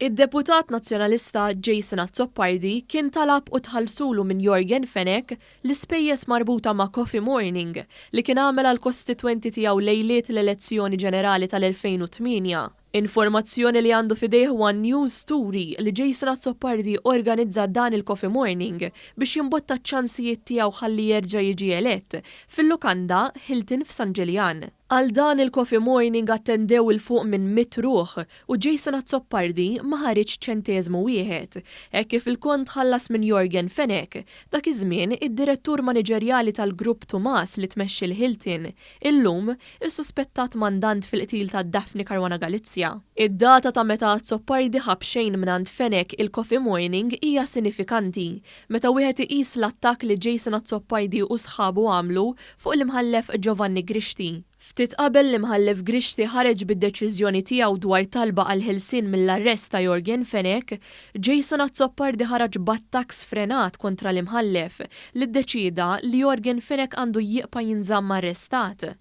Id-deputat Nazzjonalista Jason Azzopardi kien talab u tħallsulu minn Yorgen Fenech l-ispejjeż marbuta ma' Coffee Morning li kien għamel għall-kostitwenti tiegħu lejliet l-elezzjoni ġenerali tal-2008. Informazzjoni li għandu f'idejh one News turi li Jason Azzopardi organizza dan il-Coffee Morning biex jimbotta ċ-ċansijiet tiegħu ħalli jerġa' jiġi elett fil-lukanda Hilton f'San Ġiljan. Għal dan il-Coffee Morning attendew 'il fuq minn 100 ruħ u Jason Azzopardi ma ħariġx ċenteżmu wieħed, hekk kif il-kont tħallas minn Yorgen Fenech, dak iż-żmien id-direttur maniġerjali tal-Grupp Tumas li tmexxi l-Hilton, illum is-suspettat mandant fil-qtil ta' Daphne Caruana Galizia. Id-data ta' meta Azzopardi ħa b'xejn mingħand Fenech il-Coffee Morning hija sinifikanti meta wieħed iqis l-attakk li Jason Azzopardi u sħabu għamlu fuq l-Imħallef Giovanni Grixti. Ftit qabel l-Imħallef Grixti ħareġ bid-deċiżjoni tiegħu dwar talba għall-ħelsien mill-arrest ta' Yorgen Fenech, Jason Azzopardi ħaraġ b'attakk sfrenat kontra l-Imħallef li ddeċieda li Yorgen Fenech għandu jieqpa' jinżamm arrestat.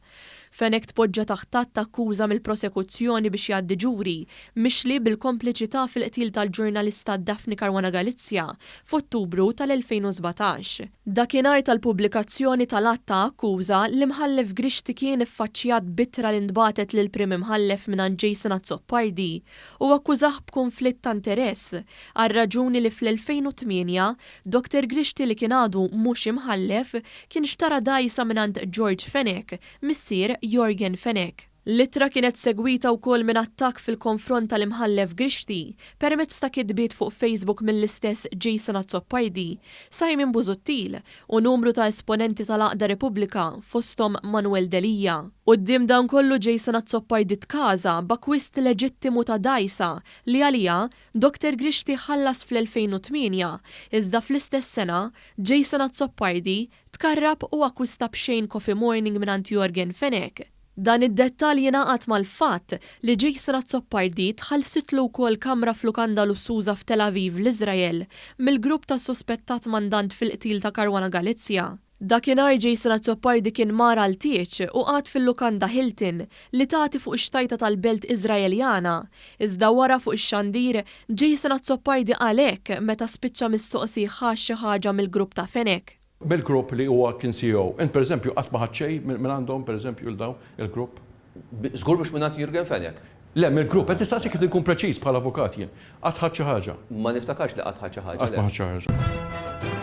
Fenech tpoġġa taħt att ta' akkuża mill-prosekuzzjoni biex jgħaddi ġuri, mixli bil-kompliċità fil-qtil tal-ġurnalista Daphne Caruana Galizia f'Ottubru tal-2017. Dakinhar tal-pubblikazzjoni tal-att ta' akkuża, l-Imħallef Grixti kien iffaċċjat b'ittra li ntbagħtet lill-Prim Imħallef mingħand Jason Azzopardi u akkużah b'kunflitt ta' interess għar-raġuni li fl-2008 Dottor Grixti li kien għadu mhux imħallef kien xtara dgħajsa mingħand George Fenech, missier Yorgen Fenech. L-ittra kienet segwita wkoll minn attakk fil-konfront tal-Imħallef Grixti permezz ta' kitbiet fuq Facebook mill-istess Jason Azzopardi, Simon Busuttil u numru ta' esponenti tal-għaqda Repubblika fosthom Manuel Delia. Quddiem dan kollu Jason Azzopardi tkaża b'akkwist leġittimu ta' dgħajsa li għaliha Dottor Grixti ħallas fl-2008, iżda fl-istess sena, Jason Azzopardi tkarrab u akkwista b'xejn Coffee Morning mingħand Yorgen Fenech. Dan id-dettall jingħaqad mal-fatt li Jason Azzopardi tħallsitlu wkoll kamra f'lukanda lussuża f'Tel Aviv l-Iżrael mill-grupp tas-suspettat mandant fil-qtil ta' Caruana Galizia. Dakinhar Jason Azzopardi kien mar għal tieġ u qagħad fil-lukanda Hilton li tagħti fuq ix-xtajta tal-belt Iżraeljana. Iżda wara fuq ix-xandir, Jason Azzopardi qal hekk meta spiċċa mistoqsi ħax xi ħaġa mill-grupp ta' Fenech. Mill-grupp li huwa kien CEO. Int pereżempju qatt ma ħadt xejn mingħandhom pereżempju 'l dawn il-grupp? Żgur mhux mingħand Jurgen Fenech. Le, mill-grupp. Qed nistaqsik qed inkun preċiż bħala avukat jien. Qatt ħadt xi ħaġa? Ma niftakarx li qatt ħadt xi ħaġa, le. Qatt ma ħadt xi ħaġa.